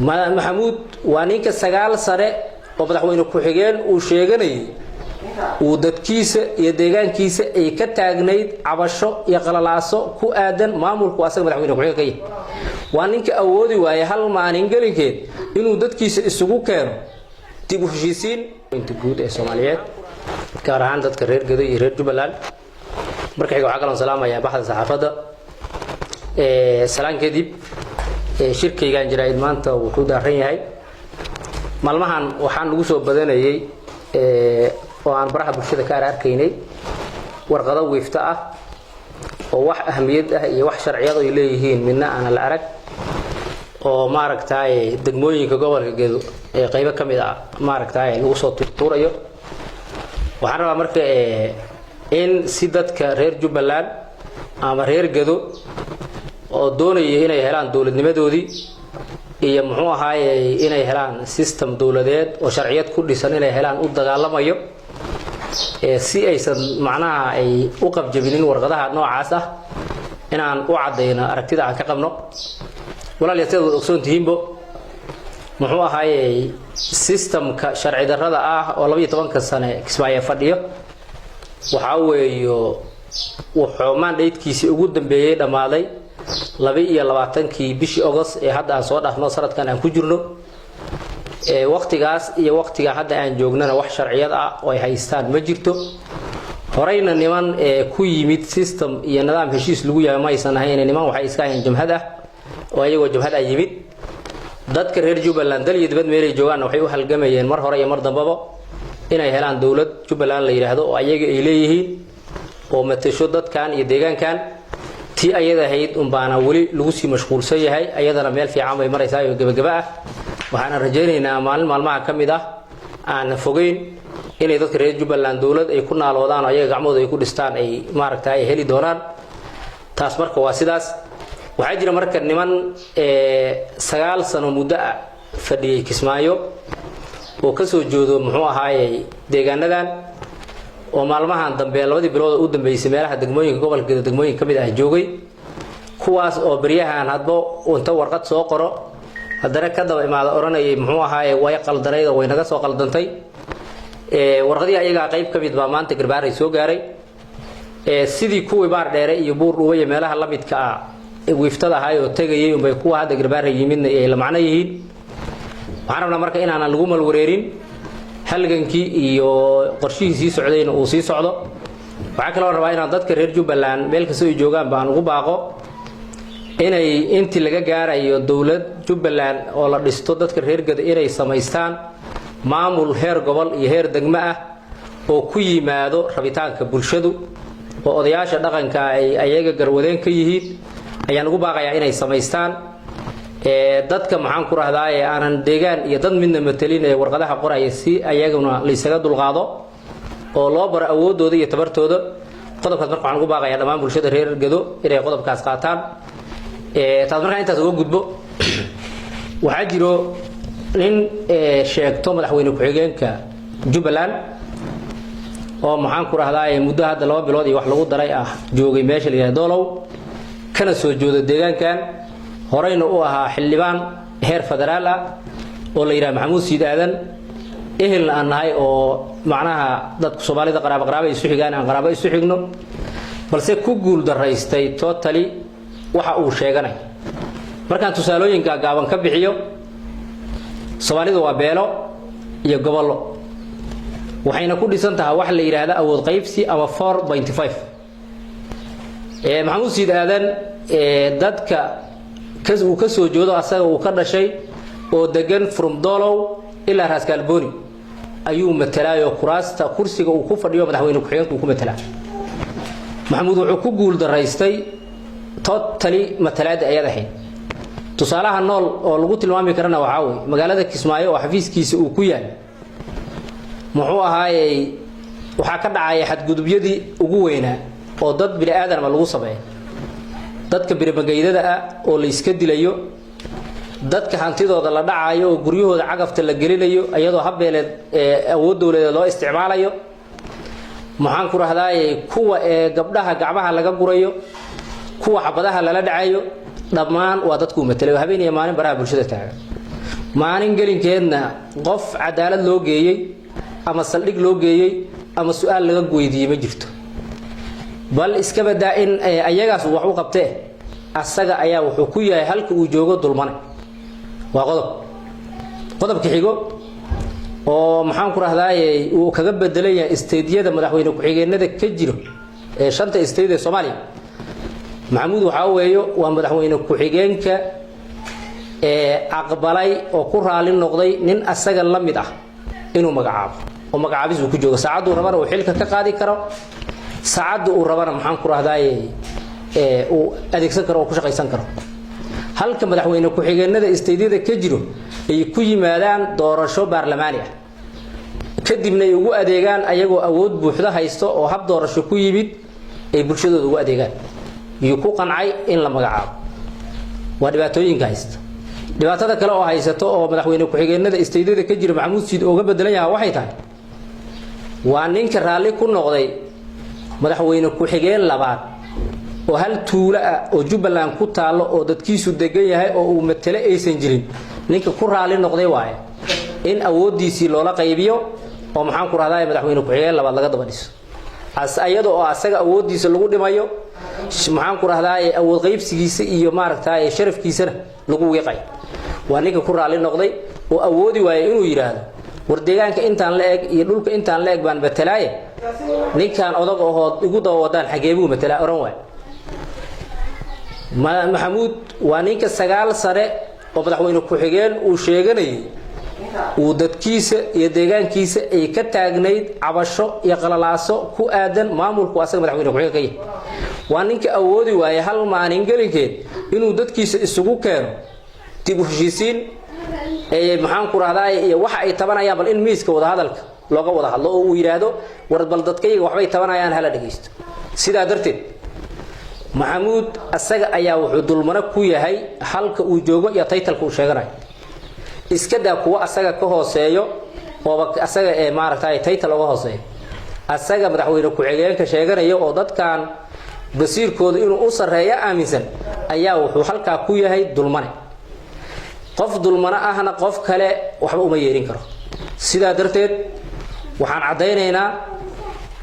Maxamuud waa ninka 9 sane oo madaxweyne ku-xigeen uu sheeganayay uu dadkiisa iyo deegaankiisa ay ka taagnayd cabasho iyo qalalaaso ku aadan maamulku asaga madaxweyne ku-xigeen ka yahay. Waa ninka awoodi waayay hal maalin gelinkeed inuu dadkiisa isugu keeno dib u heshiisiin. Inta guud ee Soomaaliyeed, gaar ahaan dadka reer Gedo iyo reer Jubbaland. Marka xiga, waxaa kaloon salaamayaa baxda saxaafadda. Salaan kadib, shirkaygan jaraa'id maanta wuxuu daaran yahay maalmahan waxaan lagu soo badanayay oo aan baraha bulshada ka arkaynay warqado wiifto ah oo wax ahmiyad ah iyo wax sharciyad ay leeyihiin midna aanan la arag, oo maaragtay degmooyinka gobolka Gedo ee qaybo ka mid ah maaragtay lagu soo tuurtuurayo. Waxaan rabaa marka in si dadka reer Jubbaland ama reer Gedo oo doonaya inay helaan dowladnimadoodii iyo muxuu ahaaye inay helaan system dowladeed oo sharciyad ku dhisan inay helaan u dagaalamayo, si aysan macnaha ay u qabjabinin warqadaha noocaas ah, inaan u caddayno aragtida aan ka qabno. Walaalayaal, sidaad wad ogsoon tihiinbo, muxuu ahaaye systemka sharci darrada ah oo 12-ka sane Kismaayo fadhiyo waxaa weeyo wuxuu mandatekiisii ugu dambeeyey dhammaaday 22-kii bishii August ee hadda aan soo dhaafno, sanadkan aan ku jirno. Waqtigaas iyo waqtiga hadda aan joognana wax sharciyad ah oo ay haystaan ma jirto. Horeyna niman ku yimid system iyo nidaam heshiis lagu yahay ma aysan ahayn. Niman waxay iska ahayn jamhad ah oo ayagoo jamhad ah yimid. Dadka reer Jubbaland dal iyo dibad meelay joogaanna waxay u halgamayeen mar hore iyo mar dambaba inay helaan dowlad Jubbaland la yidhaahdo oo ayaga ay leeyihiin oo matasho dadkan iyo deegaankan. Tii ayada ahayd unbaana weli lagu sii mashquulsan yahay, ayadana meel fiican bay maraysaa oo gebagaba ah. Waxaana rajaynaynaa maalin maalmaha ka mid ah aanan fogeyn inay dadka reer Jubbaland dowlad ay ku naaloodaan oo ayaga gacmahooda ay ku dhistaan ay maaragta ay heli doonaan. Taas marka waa sidaas. Waxaa jira marka niman 9 sano muddo ah fadhiyey Kismaayo oo ka soo joodo muxuu ahaayey deegaanadan, oo maalmahan dambe, labadii bilood oo u dambeysay, meelaha degmooyinka gobolka Gedo degmooyin ka mid ah joogay, kuwaas oo beryahan hadba inta warqad soo qoro haddana ka daba imaada odhanayay muxuu ahaaye way qaldanayd oo way naga soo qaldantay. Warqadihii ayagaa qayb ka mid baa maanta Garbaaray soo gaaray. Sidii kuwii Baar Dheere iyo Buur Dhuuba iyo meelaha la midka ah wiiftada ahaay oo tegayay unbay kuwa hadda Garbaaray yimidna ay la macno yihiin. Waxaan rabnaa marka inaanan lagu malwareerin, halgankii iyo qorshihii sii socdayna uu sii socdo. Waxaa kaloo rabaa inaan dadka reer Jubbaland meel kastoo ay joogaan baan ugu baaqo inay intii laga gaarayo dowlad Jubbaland oo la dhisto, dadka reer Gedo inay samaystaan maamul heer gobol iyo heer degmo ah oo ku yimaado rabitaanka bulshadu, oo odayaasha dhaqanka ay ayaga garwadeen ka yihiin ayaan ugu baaqayaa inay samaystaan. Dadka maxaan ku rahdaa ee aanan deegaan iyo dad midna matelin ee warqadaha qoraya, si ayaguna laysaga dulqaado oo loo baro awooddooda iyo tabartooda. Qodobkaas marka waxaan ugu baaqayaa dhammaan bulshada reer Gedo inay qodobkaas qaataan. Taas markaan intaas uga gudbo, waxaa jiro nin sheegto madaxweyne ku-xigeenka Jubbaland oo maxaan ku rahdaa muddo hadda 2 bilood iyo wax lagu daray ah joogay meesha la yidhahdo Doolow, kana soo jooda deegaankan, horeyna u ahaa xildhibaan heer federaal ah, oo la yidhaha Maxamuud Siid Aadan, ehelna aan nahay, oo macnaha dadku Soomaalida qaraabo qaraabo isu xigaan, aan qaraabo isu xigno, balse ku guul daraystay totally waxa uu sheeganay. Markaan tusaalooyinka gaaban ka bixiyo, Soomaalidu waa beelo iyo gobollo, waxayna ku dhisan tahay wax la yidhaahda awood qaybsi ama 4.5. Maxamuud Siid Aadan dadka uu ka soo joodo, asaga uu ka dhashay oo degan from Dolow ilaa Raaskaalbooni ayuu matalaayoo kuraasta kursiga uu ku fadhiyo madaxweyne ku-xigeenka uu ku matalaa. Maxamuud wuxuu ku guul daraystay totally matalaadda ayad ahayd. Tusaalaha nool oo lagu tilmaami karana waxaa weye magaalada Kismaayo oo xafiiskiisa uu ku yaal, muxuu ahaayey, waxaa ka dhacaya xadgudubyadii ugu weynaa oo dad bini aadanama lagu sameeyo: dadka birimageydada ah oo la iska dilayo, dadka hantidooda la dhacayo oo guryahooda cagafta la gelinayo iyadoo habbeeleed awood dowladeed loo isticmaalayo, maxaan ku rahdaaye, kuwa ee gabdhaha gacmaha laga gurayo, kuwa xabadaha lala dhacayo, dhammaan waa dadkuu matelay oo habeen iyo maalin baraha bulshada taagan. Maalin gelinkeedna qof cadaalad loo geeyey ama saldhig loo geeyey ama su-aal laga weydiiyey ma jirto. Bal iska badaa in ayagaas uu wax u qabtee, asaga ayaa wuxuu ku yahay halka uu joogo dulmane. Waa qodob. Qodobka xigo oo, maxaan ku rahdaaye, uu kaga bedelan yahay state-yada madaxweyne ku-xigeenada ka jiro ee shanta state ee Soomaaliya, Maxamuud waxaa weeyo waa madaxweyne ku-xigeenka ee aqbalay oo ku raali noqday nin asaga la mid ah inuu magacaabo, oo magacaabis uu ku joogo. Saacadduu rabana uu xilka ka qaadi karo, saacadda uu rabana, maxaan ku rahdaaye, uu adeegsan karo oo ku shaqaysan karo, halka madaxweyne ku-xigeenada state-yada ka jiro ay ku yimaadaan doorasho baarlamaani ah, kadibna ay ugu adeegaan ayagoo awood buuxda haysto oo hab doorasho ku yimid ay bulshadooda ugu adeegaan. Yuu ku qancay in la magacaabo. Waa dhibaatooyinka haysta. Dhibaatada kale oo haysato oo madaxweyne ku-xigeenada state-yada ka jira Maxamuud Siid ooga bedelan yaha waxay tahay, waa ninka raalli ku noqday madaxweyne ku-xigeen labaad oo hal tuulo ah oo Jubbaland ku taallo oo dadkiisu degan yahay oo uu matele aysan jirin. Ninka ku raalli noqday waaye in awooddiisii loola qaybiyo oo, maxaan ku rahdaa, madaxweyne ku-xigeen labaad laga daba dhiso, ayada oo asaga awooddiisa lagu dhimayo, maxaan ku rahdaa, awood qaybsigiisa iyo maaragtay sharafkiisana lagu wiiqay. Waa ninka ku raalli noqday oo awoodi waayay inuu yidhaahdo, "War, deegaanka intaan la eg iyo dhulka intaan la eg baan matalaaye, ninkaan odag ahood igu daba wadaan xageebuu matalaa?" Oran waay. Maxamuud waa ninka 9 sane oo madaxweyne ku-xigeen uu sheeganayay uu dadkiisa iyo deegaankiisa ay ka taagnayd cabasho iyo qalalaaso ku aadan maamulku asaga madaxweyne ku-xigeen ka yahay. Waa ninka awoodi waayay hal maalin gelinkeed inuu dadkiisa isugu keeno dib u heshiisiin, maxaan ku rahdaa, iyo waxa ay tabanayaan bal in miiska wadahadalka looga wada hadlo oo uu yidhaahdo, "War, bal dadkayga waxbay tabanayaan, hala dhegaysto." Sidaa darteed Maxamuud asaga ayaa wuxuu dulmano ku yahay halka uu joogo iyo title-ka uu sheeganayo. Iska daa kuwa asaga ka hooseeyo ooba asaga ee maaragtay title oga hooseeyo, asaga madaxweyne ku-xigeenka sheeganaya oo dadkan basiirkooda inuu u sarreeyo aaminsan ayaa wuxuu halkaa ku yahay dulmane. Qof dulmano ahna qof kale waxba uma yeerin karo. Sidaa darteed waxaan caddaynaynaa,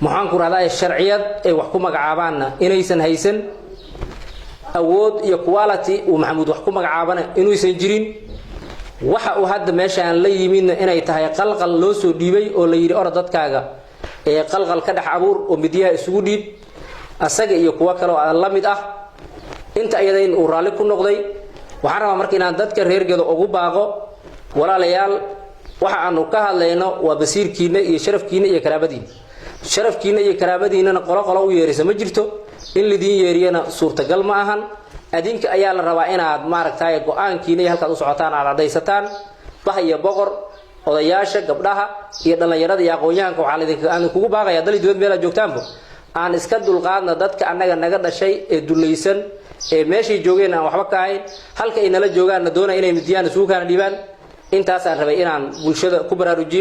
maxaan ku rahdaa, sharciyad ay wax ku magacaabaanna inaysan haysan, awood iyo quality uu Maxamuud wax ku magacaabana inuusan jirin. Waxa uu hadda meeshaan la yimidna inay tahay qalqal loo soo dhiibay oo la yidhi, "Orod, dadkaaga ee qalqal ka dhex abuur oo midyaha isugu dhiib," asaga iyo kuwo kale oo la mid ah. Inta iyada in uu raalli ku noqday. Waxaan rabaa marka inaan dadka reer Gedo ugu baaqo: walaalayaal, waxa aanu ka hadlayno waa basiirkiina iyo sharafkiina iyo karaamadiina. Sharafkiina iyo karaamadiinana qolo qolo u yeerisa ma jirto, in lidiin yeeriyana suurtagal ma ahan. Adinka ayaa la rabaa inaad maaragtay go-aankiina iyo halkaad u socotaan aad caddaysataan. Bah iyo boqor, odayaasha, gabdhaha iyo dhallinyarada iyo aqoon-yahanka, waxaa aan kugu baaqaya dali dibad meel aad joogtaanbo, aan iska dulqaadna dadka annaga naga dhashay ee dulaysan ee meeshay joogeen aan waxba ka ahayn, halka ay nala joogaanna doonaya inay midiyaan isugu kaana dhiibaan. Intaasaan rabay inaan bulshada ku baraarujiyo.